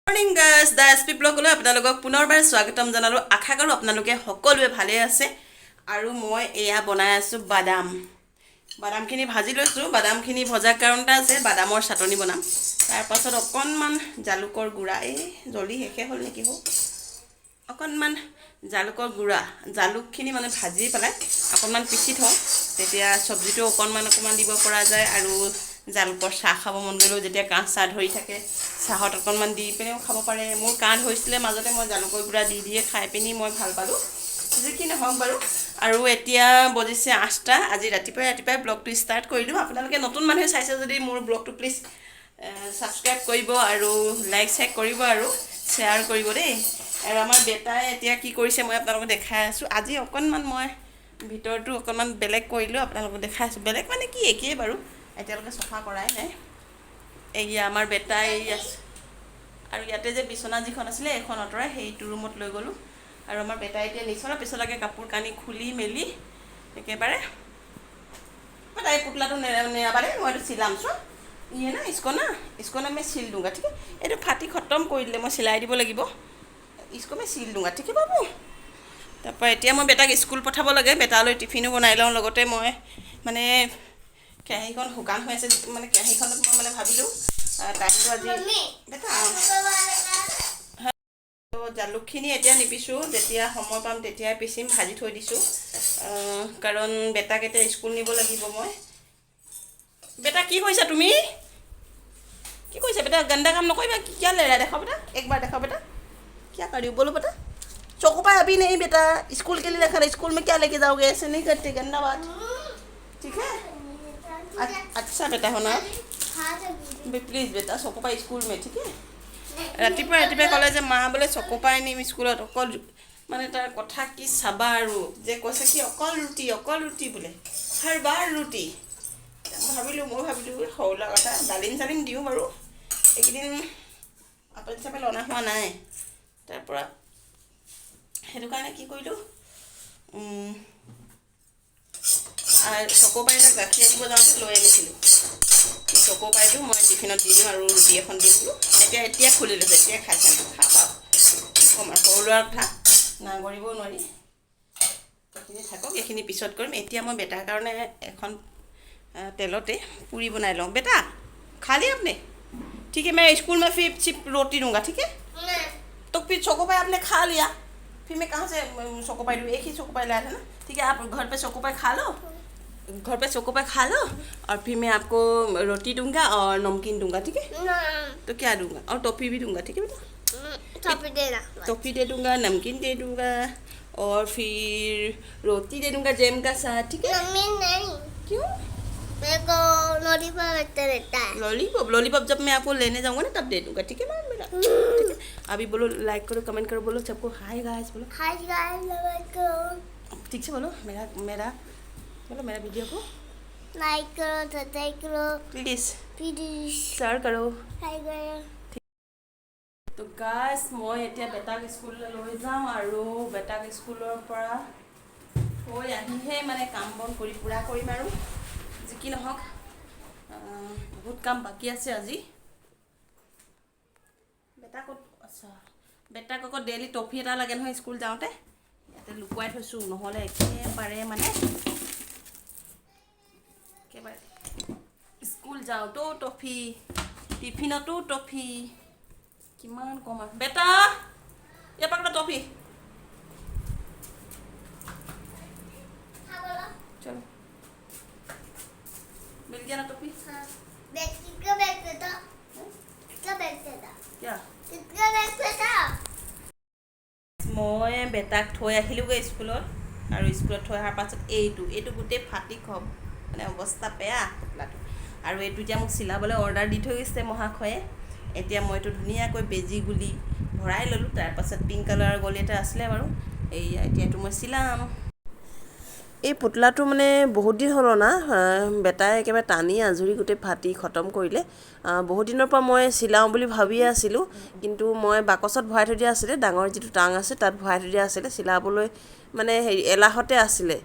Morning guys, the S P ব্লগলৈ আপোনালোকক পুনৰবাৰ স্বাগতম জনালোঁ। আশা কৰোঁ আপোনালোকে সকলোৱে ভালেই আছে। আৰু মই এয়া বনাই আছোঁ বাদাম। বাদামখিনি ভাজি লৈছোঁ। বাদামখিনি ভজাৰ কাৰণ এটা আছে, বাদামৰ চাটনি বনাম। তাৰপাছত অকণমান জালুকৰ গুড়া, এই জ্বলি শেষে হ'ল নেকি হৌ। অকণমান জালুকৰ গুড়া, জালুকখিনি মানে ভাজি পেলাই অকণমান পিচি থওঁ, তেতিয়া চব্জিটো অকণমান অকণমান দিব পৰা যায়। আৰু জালুকৰ চাহ খাব মন গ'লেও, যেতিয়া কাহ চাহ ধৰি থাকে, চাহত অকণমান দি পিনেও খাব পাৰে। মোৰ কাহ ধৰিছিলে মাজতে, মই জালুকৰ গুড়া দি দিয়ে খাই পিনি মই ভাল পালোঁ। যি কি নহওক বাৰু, আৰু এতিয়া বজিছে 8টা। আজি ৰাতিপুৱাই ৰাতিপুৱাই ব্লগটো ষ্টাৰ্ট কৰিলোঁ। আপোনালোকে নতুন মানুহে চাইছে যদি মোৰ ব্লগটো প্লিজ ছাবস্ক্ৰাইব কৰিব আৰু লাইক চাইক কৰিব আৰু শ্বেয়াৰ কৰিব দেই। আৰু আমাৰ বেটাই এতিয়া কি কৰিছে মই আপোনালোকক দেখাই আছোঁ। আজি অকণমান মই ভিতৰটো অকণমান বেলেগ কৰিলোঁ, আপোনালোকক দেখাই আছোঁ। বেলেগ মানে কি, একেই বাৰু, এতিয়ালৈকে চফা কৰাই নাই। এইয়া আমাৰ বেটাই আছে। আৰু ইয়াতে যে বিচনা যিখন আছিলে, এইখন আঁতৰাই সেইটো ৰুমত লৈ গ'লোঁ। আৰু আমাৰ বেটাই এতিয়া নিচলা পিছলাকৈ কাপোৰ কানি খুলি মেলি একেবাৰে। তাই পুতলাটো নেৰাবা দেই, মই এইটো চিলাম। চোৱা, ये ना, इसको ना, इसको ना मैं सिल दूंगा, ठीक है? এইটো ফাটি খতম কৰি দিলে, মই চিলাই দিব লাগিব। इसको मैं सिल दूंगा, ठीक है বাবু? তাৰপৰা এতিয়া মই বেটাক স্কুল পঠাব লাগে। বেটালৈ টিফিনো বনাই লওঁ। লগতে মই মানে কেৰাহীখন শুকান হৈ আছে, মানে কেৰাহীখনত মই মানে ভাবিলোঁ টাইমটো আজি বেটা। জালুকখিনি এতিয়া নিপিছোঁ, যেতিয়া সময় পাম তেতিয়াই পিচিম। ভাজি থৈ দিছোঁ, কাৰণ বেটাক এতিয়া স্কুল নিব লাগিব মই। বেটা, কি কৰিছা তুমি? কি কৰিছা বেটা? गंदा काम নকৰিবা। क्या ले रहा है? देखो बेटा, एक बार देखो बेटा, क्या कर रही हो? बोलो बेटा। चोकोपाई अभी नहीं बेटा, स्कूल के लिए रखा है। स्कूल में क्या लेके जाओगे? ऐसे नहीं करते गंदा बात, ठीक है? अच्छा बेटा हो ना? प्लीज बेटा, चोकोपाई स्कूल में, ठीक है? ৰাতিপুৱা ৰাতিপুৱাই ক'লে যে মা বোলে চকোপাই নিম স্কুলত। অকল মানে তাৰ কথা কি চাবা আৰু যে কৈছে কি, অকল ৰুটি, অকল ৰুটি বোলে, हर बार रोटी। মই ভাবিলোঁ সৰু ল'ৰা কথা, ডালিম চালিম দিওঁ বাৰু। এইকেইদিন আপেল চাপেল অনা হোৱা নাই। তাৰপৰা সেইটো কাৰণে কি কৰিলোঁ, আৰু চকোপাই এটা গাখীৰ আনিব যাওঁতে লৈ আনিছিলোঁ। চকোপাইটো মই টিফিনত দি দিম আৰু ৰুটি এখন দিম বোলো। এতিয়া এতিয়া খুলি লৈছে, এতিয়া খাইছে। খা পাওঁ, কি ক'ম আৰু, সৰু ল'ৰাৰ কথা না কৰিবও নোৱাৰি। এইখিনি থাকক, এইখিনি পিছত কৰিম। এতিয়া মই বেটাৰ কাৰণে এখন তেলতে পুৰি বনাই লওঁ। बेटा, खा लिया आपने? ठीक है, मैं स्कूल में फिर सिर्फ रोटी दूंगा, ठीक है? तो फिर चोकोपाई आपने खा लिया, फिर मैं कहाँ से चोकोपाई दूँ? एक ही चोकोपाई लाया था ना। ठीक है, आप घर पे चोकोपाई खा लो, घर पे चोकोपाई खा लो और फिर मैं आपको रोटी दूंगा और नमकीन दूंगा, ठीक है? तो क्या दूंगा? और टॉफ़ी भी दूंगा, ठीक है बेटा? टॉफी देना। टॉफ़ी दे दूंगा, नमकीन दे दूंगा और फिर रोटी दे दूंगा जैम का साथ, ठीक है? मम्मी, नहीं। क्यों? मेरे को लॉलीपॉप अच्छा लगता है। लॉलीपॉप? लॉलीपॉप जब मैं आपको लेने जाऊंगा ना, तब दे दूंगा, ठीक है मैम मेरा? ठीक है, अभी बोलो, लाइक करो, कमेंट करो, बोलो सबको, हाय गाइस बोलो। हाय गाइस, लाइक करो। ठीक से बोलो, मेरा मेरा बोलो, मेरा वीडियो को। लाइक करो, सब्सक्राइब करो। प्लीज। प्लीज। शेयर करो। हाय करो। তো গাইছ, মই এতিয়া বেটাক স্কুললৈ লৈ যাওঁ আৰু বেটাক স্কুলৰ পৰা থৈ আহিহে মানে কাম বন কৰি পূৰা কৰিম। আৰু যি কি নহওক, বহুত কাম বাকী আছে আজি। বেটা ক'ত? আচ্ছা, বেটাক আকৌ ডেইলি টফি এটা লাগে নহয় স্কুল যাওঁতে। ইয়াতে লুকুৱাই থৈছোঁ, নহ'লে একেবাৰে মানে একেবাৰে স্কুল যাওঁতেও টফি, টিফিনতো টফি, কিমান কম আৰু। বেটা, ইয়াৰ পৰা টফি। हाँ, बोलो। चलो, मिल गया ना टॉफी? हाँ, बैग किसका बैग पे था? किसका बैग पे था? क्या? किसका बैग पे था? মই বেটাক থৈ আহিলোগৈ স্কুলত। আৰু স্কুলত থৈ অহাৰ পাছত এইটো গোটেই ফাটি খব মানে অৱস্থা বেয়া পুতলাটো। আৰু এইটো এতিয়া মোক চিলাবলৈ অৰ্ডাৰ দি থৈ গৈছে মহাশয়ে। এতিয়া মই এইটো ধুনীয়াকৈ বেজী গুলি ভৰাই ল'লোঁ। তাৰপাছত পিংক কালাৰৰ গলি এটা আছিলে বাৰু, এইয়া এতিয়া এইটো মই চিলাম। এই পুতলাটো মানে বহুত দিন হ'ল অনা, বেটাই একেবাৰে টানি আজুৰি গোটেই ফাটি খতম কৰিলে। বহুত দিনৰ পৰা মই চিলাওঁ বুলি ভাবিয়ে আছিলোঁ, কিন্তু মই বাকচত ভৰাই থৈ দিয়া আছিলে, ডাঙৰ যিটো টাং আছে তাত ভৰাই থৈ দিয়া আছিলে। চিলাবলৈ মানে হেৰি এলাহতে আছিলে।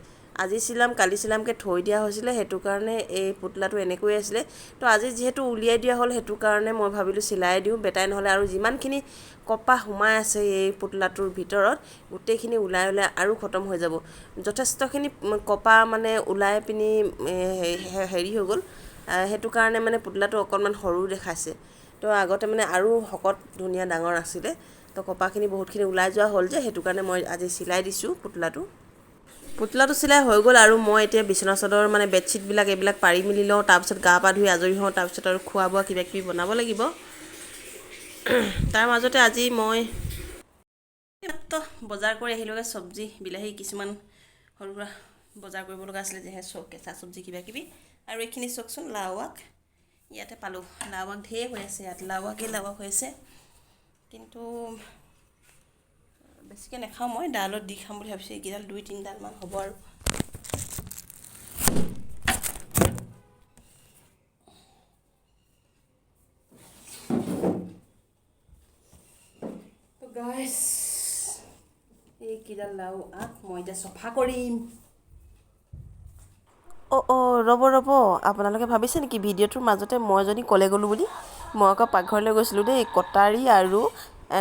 আজি চিলাম কালি চিলামকৈ থৈ দিয়া হৈছিলে, সেইটো কাৰণে এই পুতলাটো এনেকৈয়ে আছিলে। তো আজি যিহেতু উলিয়াই দিয়া হ'ল, সেইটো কাৰণে মই ভাবিলোঁ চিলাই দিওঁ বেটাই, নহ'লে আৰু যিমানখিনি কপাহ সোমাই আছে এই পুতলাটোৰ ভিতৰত গোটেইখিনি ওলাই ওলাই আৰু খতম হৈ যাব। যথেষ্টখিনি কপাহ মানে ওলাই পিনি হেৰি হৈ গ'ল, সেইটো কাৰণে মানে পুতলাটো অকণমান সৰু দেখাইছে। তো আগতে মানে আৰু শকত ধুনীয়া ডাঙৰ আছিলে। তো কপাহখিনি বহুতখিনি ওলাই যোৱা হ'ল যে, সেইটো কাৰণে মই আজি চিলাই দিছোঁ পুতলাটো। পুতলাটো চিলাই হৈ গ'ল আৰু মই এতিয়া বিচনা চাদৰ মানে বেডশ্বীটবিলাক এইবিলাক পাৰি মেলি লওঁ, তাৰপিছত গা পা ধুই আজৰি হওঁ, তাৰপিছত আৰু খোৱা বোৱা কিবা কিবি বনাব লাগিব। তাৰ মাজতে আজি মই মাত্ৰ বজাৰ কৰি আহিলোগৈ। চব্জি বিলাহী কিছুমান সৰু সুৰা বজাৰ কৰিব লগা আছিলে, যেহে কেঁচা চব্জি কিবা কিবি। আৰু এইখিনি চাওকচোন, লাও আগ ইয়াতে পালোঁ। লাও আগ ঢেৰ হৈ আছে ইয়াত, লাও আগেই লাও আগ হৈ আছে, কিন্তু বেছিকৈ নাখাওঁ মই, দাইলত দি খাম বুলি ভাবিছোঁ। এইকেইডাল 2-3 ডালমান হ'ব আৰু। গাইছ, এইকেইডাল লাও আগ মই এতিয়া চফা কৰিম। অঁ অঁ ৰ'ব ৰ'ব, আপোনালোকে ভাবিছে নেকি ভিডিঅ'টোৰ মাজতে মই যদি ক'লে গ'লোঁ বুলি? মই আকৌ পাকঘৰলৈ গৈছিলোঁ দেই, কটাৰী আৰু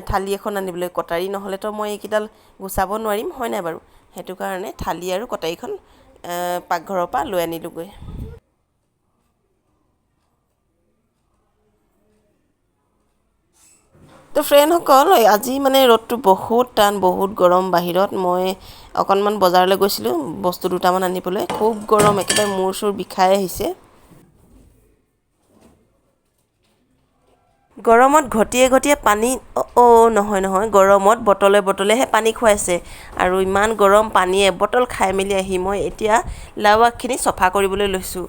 থালি এখন আনিবলৈ। কটাৰী নহ'লেতো মই এইকেইডাল গুচাব নোৱাৰিম, হয় নাই বাৰু? সেইটো কাৰণে থালি আৰু কটাৰীখন পাকঘৰৰ পৰা লৈ আনিলোঁগৈ। তো ফ্ৰেণ্ডসকল, আজি মানে ৰ'দটো বহুত টান, বহুত গৰম বাহিৰত। মই অকণমান বজাৰলৈ গৈছিলোঁ বস্তু দুটামান আনিবলৈ। খুব গৰম, একেবাৰে মূৰ চুৰ বিষাই আহিছে। গৰমত ঘটিয়ে ঘটিয়ে পানী, অ' নহয় নহয়, গৰমত বটলে বটলেহে পানী খুৱাইছে। আৰু ইমান গৰম, পানী এবটল খাই মেলি আহি মই এতিয়া লাও আগখিনি চফা কৰিবলৈ লৈছোঁ।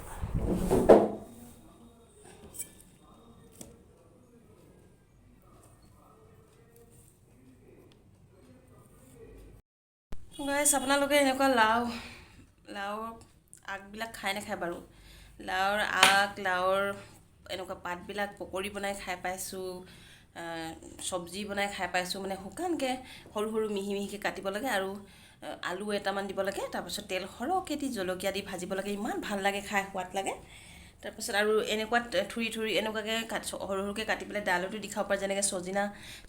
গাইছ, আপোনালোকে এনেকুৱা লাওৰ আগবিলাক খাই নাখায় বাৰু? লাওৰ আগ, লাওৰ এনেকুৱা পাতবিলাক পকৰি বনাই খাই পাইছোঁ, চব্জি বনাই খাই পাইছোঁ। মানে শুকানকৈ সৰু সৰু মিহি মিহিকৈ কাটিব লাগে আৰু আলু এটামান দিব লাগে, তাৰপিছত তেল সৰহকৈ দি জলকীয়া দি ভাজিব লাগে। ইমান ভাল লাগে খাই, সোৱাদ লাগে। তাৰপিছত আৰু এনেকুৱা থুৰি থুৰি এনেকুৱাকৈ সৰু সৰুকৈ কাটি পেলাই দাইলতো দি খাব পাৰে, যেনেকৈ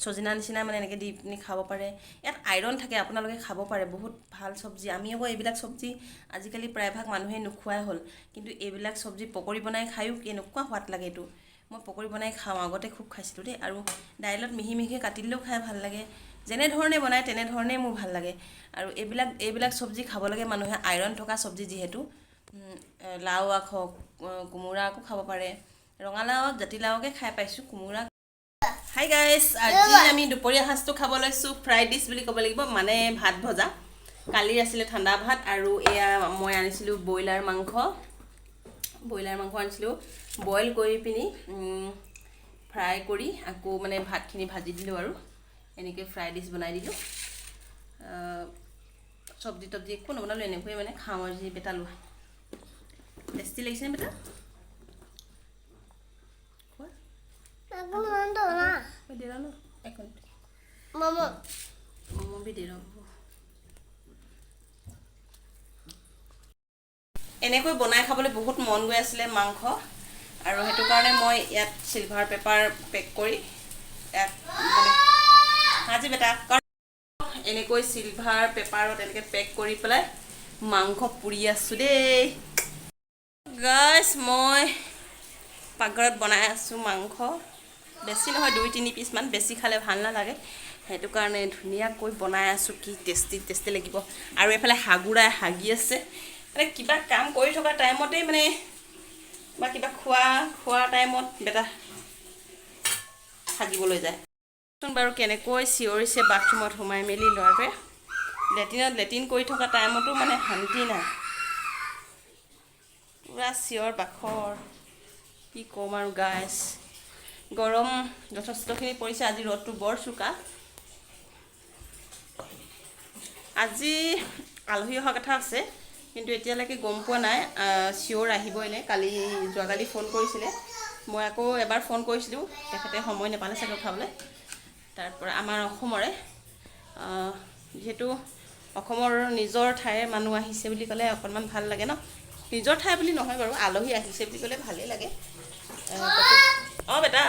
ছজিনা নিচিনা মানে এনেকৈ দি পিনি খাব পাৰে। ইয়াত আইৰণ থাকে, আপোনালোকে খাব পাৰে, বহুত ভাল চব্জি। আমি আকৌ এইবিলাক চব্জি আজিকালি প্ৰায়ভাগ মানুহে নোখোৱাই হ'ল, কিন্তু এইবিলাক চব্জি পকৰি বনাই খায়ো কেনেকুৱা সোৱাদ লাগে। এইটো মই পকৰি বনাই খাওঁ, আগতে খুব খাইছিলোঁ দেই। আৰু দাইলত মিহি মিহিকৈ কাটি দিলেও খাই ভাল লাগে। যেনেধৰণে বনায় তেনেধৰণেই মোৰ ভাল লাগে। আৰু এইবিলাক চব্জি খাব লাগে মানুহে, আইৰণ থকা চব্জি যিহেতু। লাও আগ হওক, কোমোৰা আগো খাব পাৰে। ৰঙালাও আগ, জাতিলাওকে খাই পাইছোঁ, কোমোৰা। হাই গাইছ, আজি আমি দুপৰীয়া সাজটো খাব লৈছোঁ। ফ্ৰাইড ডিছ বুলি ক'ব লাগিব, মানে ভাত ভজা। কালিৰ আছিলে ঠাণ্ডা ভাত আৰু এয়া মই আনিছিলোঁ ব্ৰইলাৰ মাংস। ব্ৰইলাৰ মাংস আনিছিলোঁ, বইল কৰি পিনি ফ্ৰাই কৰি আকৌ মানে ভাতখিনি ভাজি দিলোঁ আৰু এনেকৈ ফ্ৰাই ডিছ বনাই দিলোঁ। চব্জি তব্জি একো নবনালোঁ, এনেকৈয়ে মানে খাওঁ আজি। বেটা, লোৱা। টেষ্টি লাগিছেনে বেটা? খোৱা। दे रहा ना एक मिनट। मोमो। मोमो भी दे रहा हूँ। এনেকৈ বনাই খাবলৈ বহুত মন গৈ আছিলে মাংস আৰু সেইটো কাৰণে মই ইয়াত চিলভাৰ পেপাৰ পেক কৰি ইয়াত মানে আজি বেটা এনেকৈ চিলভাৰ পেপাৰত এনেকৈ পেক কৰি পেলাই মাংস পুৰি আছোঁ দেই। গাইছ, মই পাকঘৰত বনাই আছোঁ মাংস। বেছি নহয়, 2-3 পিচমান, বেছি খালে ভাল নালাগে। সেইটো কাৰণে ধুনীয়াকৈ বনাই আছোঁ। কি টেষ্টি টেষ্টি লাগিব। আৰু এইফালে হাগুৰাই হাগি আছে। মানে কিবা কাম কৰি থকা টাইমতেই মানে বা কিবা খোৱা খোৱা টাইমত বেটা হাগিবলৈ যায়। চোন বাৰু, কেনেকৈ চিঞৰিছে বাথৰুমত সোমাই মেলি ল'ৰাটোৱে। লেট্ৰিনত লেট্ৰিন কৰি থকা টাইমতো মানে শান্তি নাই, পূৰা চিঞৰ বাখৰ। কি ক'ম আৰু গাইছ, গৰম যথেষ্টখিনি পৰিছে আজি, ৰ'দটো বৰ চোকা। আজি আলহী অহা কথা আছে, কিন্তু এতিয়ালৈকে গম পোৱা নাই চিয়'ৰ আহিবই নে। কালি যোৱাকালি ফোন কৰিছিলে, মই আকৌ এবাৰ ফোন কৰিছিলোঁ, তেখেতে সময় নাপালে চাগে উঠাবলৈ। তাৰপৰা আমাৰ অসমৰে যিহেতু অসমৰ নিজৰ ঠাইৰ মানুহ আহিছে বুলি ক'লে অকণমান ভাল লাগে ন। নিজৰ ঠাই বুলি নহয় বাৰু, আলহী আহিছে বুলি ক'লে ভালেই লাগে। অঁ বেটা।